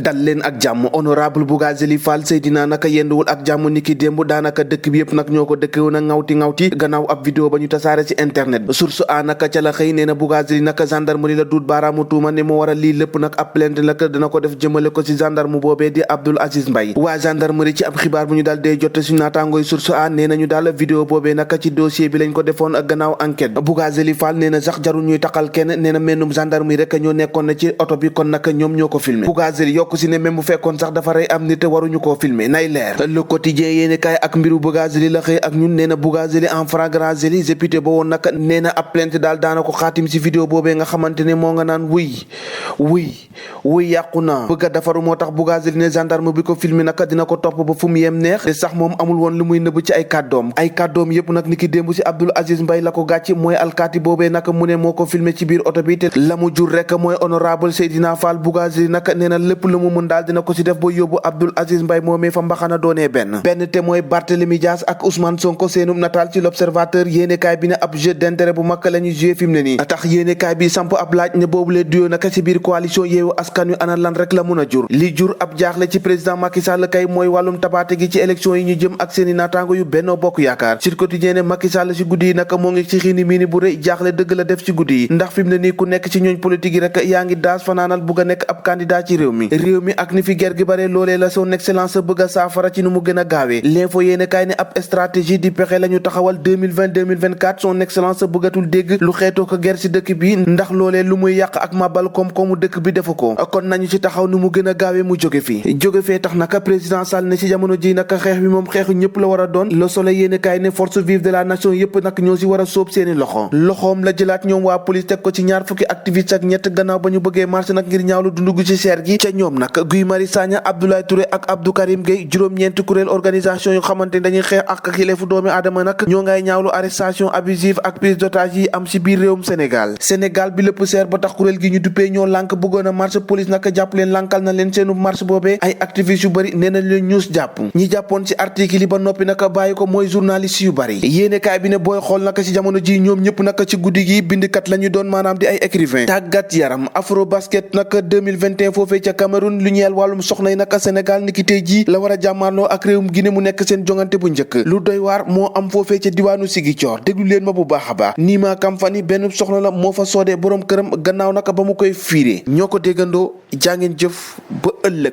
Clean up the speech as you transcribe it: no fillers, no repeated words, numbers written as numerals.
dal leen ak jàmm honorable Bougazelli Fall Seydina naka yenduwul ak jàmm niki démb daanaka dëkk bi yëpp nag ñoo ko dëkkewoon a ŋawti gannaaw ab vidéo ba ñu tasaare ci internet source a naka ca la xëy nee na Bougazelli naka gendarmerie la duut baaraamu tuuma ne moo waral lii lépp nag ab plainte nag dana ko def jëmale ko ci gendarme boobee di Abdoul Aziz Mbaye waa gendarmerie ci ab xibaar bu ñu daal dee jotte suñu naataangooy source a nee nañu daal vidéo boobee naka ci dossier bi lañ ko defoon ak gannaaw enquête Bougazelli Fall nee na sax jarul ñuy taxal kenn nee na mennum gendarmerie rek ñoo nekkoon na ci oto bi kon naka ñoom ñoo ko filmé Bougazelli yokku si ne même bu fekkoon sax dafa rey am nit waruñu koo filmer nay leer le quotidien yéene kaay ak mbiru Bougazelli la xëy ak ñun nee na Bougazelli en flagrant délit député ba woon nag nee na ab plainte daal daana ko xaatim si vidéo boobee nga xamante ne moo nga naan wuy yàqu na bëgg a defaru moo tax Bougazelli ne gendarme bi ko filmer nag dina ko topp ba fu mu yem neex te sax moom amul woon lu muy nëbb ci ay kàddoom yëpp nag ni ki démb si Abdoul Aziz Mbaye la ko gàcc mooy alkaati boobee nag mu ne moo ko filmer ci biir oto bi te la mu jur rek mooy honorable Seydina Fall Bougazelli nag nee na lépp lu mu mën daal dina ko ci def ba yóbbu Abdoul Aziz Mbaye moomee fa mbaxana doonee benn te mooy Barthélémy Dias ak Ousmane Sonko seenum nataal ci l'observateur yéenekaay bi ne ab jeu d'intérêt bu mag la ñu joué fi mu ne nii tax yéenekaay bi samp ab laaj ne boobulee duyoo naka ci biir coalition Yewwi Askan Wi ana lan rek la mun a jur li jur ab jaaxle ci président Macky Sall kay mooy wàllum tabaate gi ci élection yi ñu jëm ak seeni naataango yu Benno Bokk Yaakaar Sud Quotidien ne Macky Sall ci guddi yi naka moo ngi ci xiini miini bu rëy jaaxle dëgg la def ci guddi yi ndax fi mu ne nii ku nekk ci ñooñ politique yi rek yaa ngi daas fanaanal bugg a nekk ab candidat ci réew mi ak ni fi ger gi bare loolee la son excellence bëgg a saafara ci nu mu gën a gaawee l'info yéene kaay ne ab stratégie di pexe la ñu taxawal 2020-2024 son excellence bëggatul dégg lu xeetoo ko ger ci dëkk bi ndax loolee lu muy yàq ak mabal koom-koomu dëkk bi defu ko kon nañu ci taxaw nu mu gën a gaawee mu jóge fee tax naka président Sall ne ci jamono ji naka xeex bi moom xeexu ñëpp la war a doon Le Soleil yéene kaay ne force vive de la nation yëpp nag ñoo ci war a sóob seeni loxoom la jëlaat ñoom waa police teg ko ci ñaar fukki activiste ak ñett gannaaw ba ñu bëggee marché nag ngir ñaawlu dundu gu ci seer gi ca ñoom nag Guy Marius Sagna Abdoulaye Touré ak Abdou Karim Gueye juróom-ñeenti kuréel organisation yu xamante dañuy xeex ak xileefu doomi aadama nag ñoo ngay ñaawlu arrestation abusive ak prise d'otage yi am ci biir réewum Sénégal bi lépp seer ba tax kuréel gi ñu duppee ñoo lànk bëggoon a marché police nag jàpp leen lànkal na leen seenu marché boobee ay activistes yu bëri nee nañ leen ñuus jàpp ñi jàppoon ci article yi ba noppi nag bàyyi ko mooy journaliste yu bëri yéenekaay bi ne booy xool nag ci jamono ji ñoom ñëpp nag ci guddi gi bindkat la ñu doon maanaam di ay écrivain tàggat yaram afro basket nag 2021 foofee ca Cameroun lu ñeel wàllum soxna yi nag Sénégal niki tey jii la war a jàmmaarloo ak réewum Guinée mu nekk seen jongante bu njëkk lu doy waar moo am foofee ca diwaanu Ziguinchor déglu leen ma bu baax a baax Nima Kamfani benn soxna la moo fa soodee boroom këram gannaaw nag ba mu koy fiiree ñoo ko déggandoo jàngeen jëf ba ëllëg